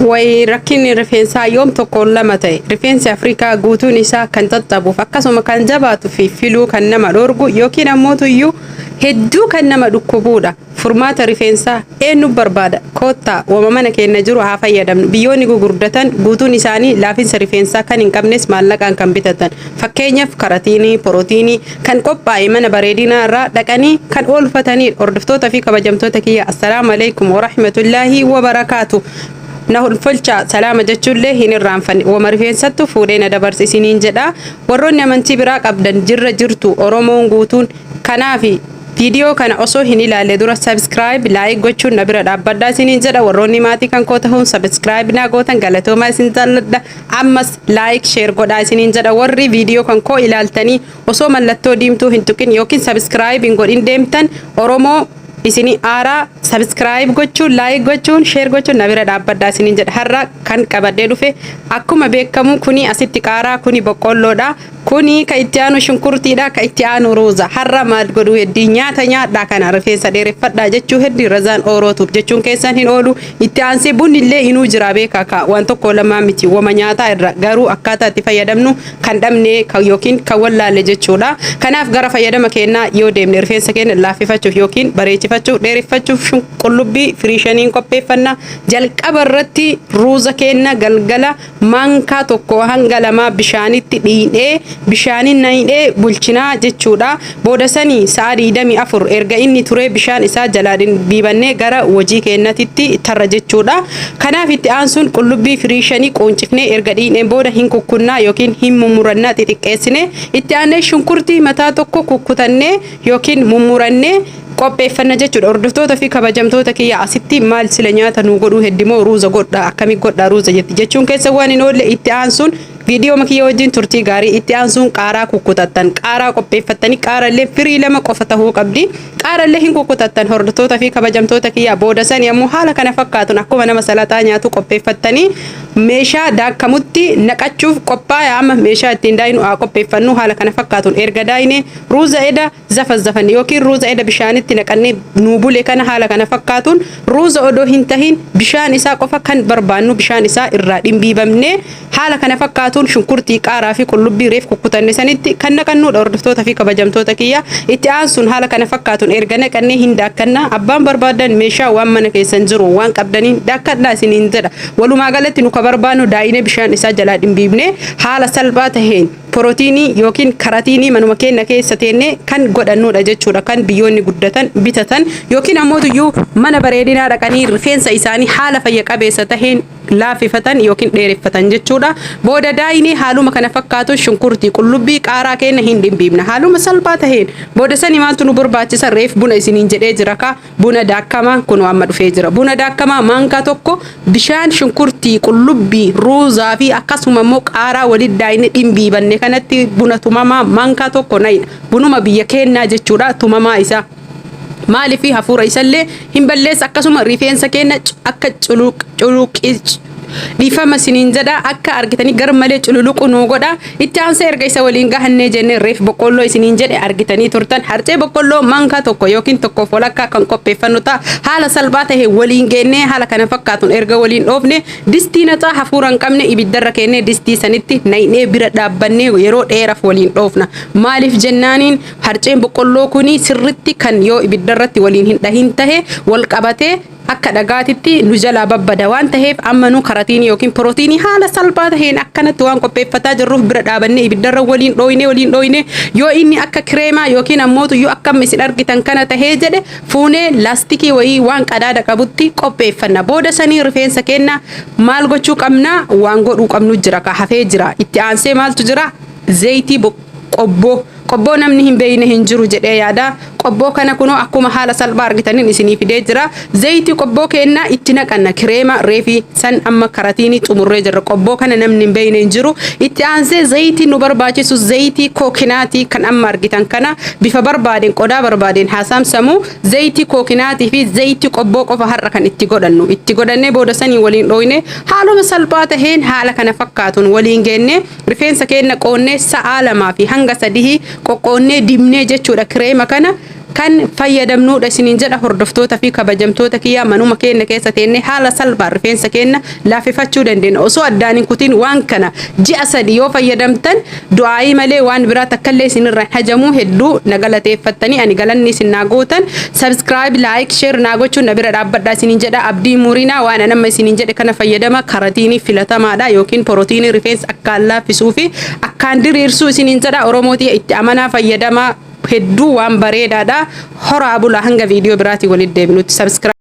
Wayi rakkinni rifeensaa yoom tokkoon lama ta'e? Rifeensi Afrikaa guutuun isaa kan xaxxabuuf akkasuma kan jabaatuu fi filuu kan nama dhorgu yookiin ammoo iyyuu hedduu kan nama dhukkubuudha. Furmaata rifeensaa eenyu barbaada? Koottaa wama mana keenya jiru haa fayyadamnu. Biyyoonni gurguddatan guutuun isaanii laafinsa rifeensaa kan hin qabnes maallaqaan kan bitatan. Fakkeenyaaf karatiinii, pirootiinii kan qophaa'e mana bareedinaa irraa dhaqanii kan oolfatanidha. Hordoftoota fi kabajamtoota kiyya, assalaamu alaikum warahmatullaahi wabarakaatu. Na holfolchaa, salaama jechuullee hin irraanfanne. Wama rifeensattu fuudhee na dabarsi isiniin jedha. Warroonni amantii biraa qabdan jirra jirtu Oromoon guutuun. Kanaafi viidiyoo kana osoo hin ilaalle dura subscribe, like gochuun na bira dhaabbadhaa isiniin jedha. Warroonni maatii kan koo ta'uun subscribe naa gootan, galatoomaa, isin jaalladha. Ammas like, share godhaa isiniin jedha. Warri viidiyoo kan koo ilaaltanii osoo mallattoo diimtuu hin tuqin yookiin subscribe hin godhin deemtan, Oromoo isini aaraa, subscribe gochuun, like gochuun, share gochuun na bira dhaabbadhaa isiniin jedha. Har'a kan qabadhee dhufe akkuma beekamu kuni asitti qaaraa, kuni boqqolloodha, kuni ka itti aanu shunkurtiidha, ka itti aanu ruuza. Har'a maal godhuu heddii? Nyaata nyaadhaa kana rifeensa dheereffadhaa jechuu heddii Razaan Oorootuuf jechuun keessan hin oolu. Itti aansee bunni illee inuu jira, beekaa ka waan tokko lamaa miti. Wama nyaataa irra garuu akkaataa itti fayyadamnu kan dhabne yookiin kan wallaalle jechuudha. Kanaaf gara fayyadama keenyaa yoo deemne, rifeensa keenya laaffifachuuf yookiin bareechifachuuf, dheereffachuuf qullubbii firii shaniin qopheeffanna. Jalqaba irratti ruuza keenya galgala maankaa 1 hanga 2 bishaanitti dhiidhee, bishaaniin nayidhee bulchinaa jechuudha. Booda sanii sa'a 24 erga inni turee bishaan isaa jalaa biibannee gara hojii keenyatitti tarra jechuudha. Kanaaf itti aansuun qullubbii firii shanii quuncifnee erga dhiineen booda hin kukkunnaa yookiin hin mummurannaa xixiqqeessine. Itti aanee shunkurtii mataa tokko kukkutannee yookiin mummurannee qopheeffanna jechuudha. Hordoftoota fi kabajamtoota kiyya, asitti maal sila nyaata nu godhuu heddimoo ruuza godha, akkamii godha ruuza jetti jechuun keessa waan hin oolle. Itti aansuun viidiyoo kiyya wajjin turtii gaarii. Itti aansuun qaaraa kukkutattan, qaaraa qopheeffattanii, qaarallee firii 2 qofa tahuu qabdi. Qaarallee hin kukkutattan, hordoftoota fi kabajamtoota kiyya. Booda sani ammoo haala kana fakkaatun akkuma nama salaxaa nyaatu qopheeffattanii meeshaa daakamutti naqachuuf qophaa'e. Amma meeshaa ittiin daayinu haa qopheeffannu. Haala kana fakkaatun erga daayine, ruuza eda zafazzafanne yookiin ruuza eda bishaanitti naqannee nuu bule kana, haala kana fakkaatuun ruuza odoo hin tahin bishaan isaa qofa kan barbaannu bishaan isaa irraa dhimbiibamnee, haala kana fakkaatuun shunkurtii, qaaraa fi qullubbii reef kukkutanne sanitti kan naqannuudha. Hordoftoota fi kabajamtoota kiyya, itti aansuun haala kana fakkaatuun erga naqannee hin daakkanna. Abbaan barbaadan meeshaa waan mana keessan jiru waan qabdaniin daakkadhaa isiniin jedha. Walumaa galatti nu ka barbaannu daa'ine bishaan isaa jalaa dhimbiibnee haala salphaa taheen pirootiinii yookiin karatiinii manuma keenya keessa teennee kan godhannudha jechuudha. Kan biyyoonni guddatan bitatan yookiin ammoo iyyuu mana bareedinaa dhaqanii rifeensa isaanii haala fayya qabeessa taheen laaffifatan yookiin dheereffatan jechuudha. Booda daayinii haaluma kana fakkaatu shunkurtii, qullubbii, qaaraa keenya hin dhimbiibna haaluma salphaa taheen. Booda sani maaltu nu barbaachisa? Reef buna isiniin jedhee jira ka buna daakamaa kun amma dhufee jira. Buna daakamaa maankaa 1 bishaan shunkurtii, qullubbii, ruuzaa fi akkasuma immoo qaaraa walitti daayinee dhimbiibanne kanatti buna tumamaa maankaa 1 nayidha. Bunuma biyya keenyaa jechuudha tumamaa isaa. Maaliif? Hafuura isallee hin balleessa, akkasuma rifeensa keenya akka culuqi, dhiifama isiniin jedha, akka argitanii gar malee cululuqu nuu godha. Itti aansee erga isa waliin gahannee jennee, reef boqqolloo isiniin jedhe argitanii turtan, harcee boqqolloo maankaa 1 yookiin tokkoof walakkaa kan qopheeffannu ta'a. Haala salphaa ta'e waliin geennee, haala kana fakkaatuun erga waliin dhoofne, distii naxaa hafuura hin qabne ibiddarra keennee, distii sanitti naqnee bira dhaabbannee yeroo dheeraaf waliin dhoofna. Maaliif jennaaniin, harceen boqqolloo kuni sirritti kan yoo ibiddarratti waliin hin dhahin tahe wal qabatee akka dhagaatitti nu jalaa babbada waan taheef, amma nu karatiinii yookiin pirootiinii haala salphaa taheen akkanatti waan qopheeffataa jirruuf, bira dhaabannee ibiddarra waliin dhooyne. Waliin dhooyne yoo inni akka kireemaa yookiin ammootu yoo akkam isin argitan kana tahee jedhe, fuunee laastikii wayii waan qadaada qabutti qopheeffanna. Booda sanii rifeensa keenya maal gochuu qabna? Waan godhuu qabnu jira ka hafee jira. Itti aansee maaltu jira? Zayitii qobboo. Qobboo namni hin beeyne hin jiru jedhee yaada. Qobboo kana kunoo akkuma haala salphaa argitaniin isinii fidee jira. Zayitii qobboo keenna itti naqanna. Kireema reefii san amma karatiinii xumurree jirra. Qobboo kana namni hin beeyne hin jiru. Itti aansee zayitii nu barbaachisu zayitii kookinaatii kan amma argitan kana, bifa barbaadeen, qodaa barbaadeen haasaamsamu. Zayitii kookinaatii fi zayitii qobboo qofa har'a kan itti godhannu. Itti godhannee booda sanii waliin dhooyne, haaluma salphaa taheen haala kana fakkaatuun waliin geenne, rifeensa keenya qoonnee sa'aa 2 fi hanga 3 qoqqoonnee dibnee jechuudha kireema kana. Kan fayyadamnuudha isiniin jedha. Hordoftoota fi kabajamtoota kiyyaa, manuma keenya keessa teennee haala salphaan rifeensa keenya laaffifachuu dandeenya osoo addaan hin kutin. Waan kana ji'a 3 yoo fayyadamtan, du'aayii malee waan biraa takkallee isinirra hin hajamuu. Hedduu na galateeffattanii, ani galanni isin naa gootan subscribe, like, share naa gochuun na bira dhaabbadhaa isiniin jedha. Abdii murinaa, waan anamma isiniin jedhe kana fayyadama. Karatiinii filatamaadha yookiin pirootiinii rifeensa akkaan laaffisuu fi akkaan diriirsuu isiniin jedha. Oromootii, itti amanaa fayyadama, hedduu waan bareedaadha. Horaa bulaa, hanga viidiyoo biraatiin walitti deebinutti subscribe.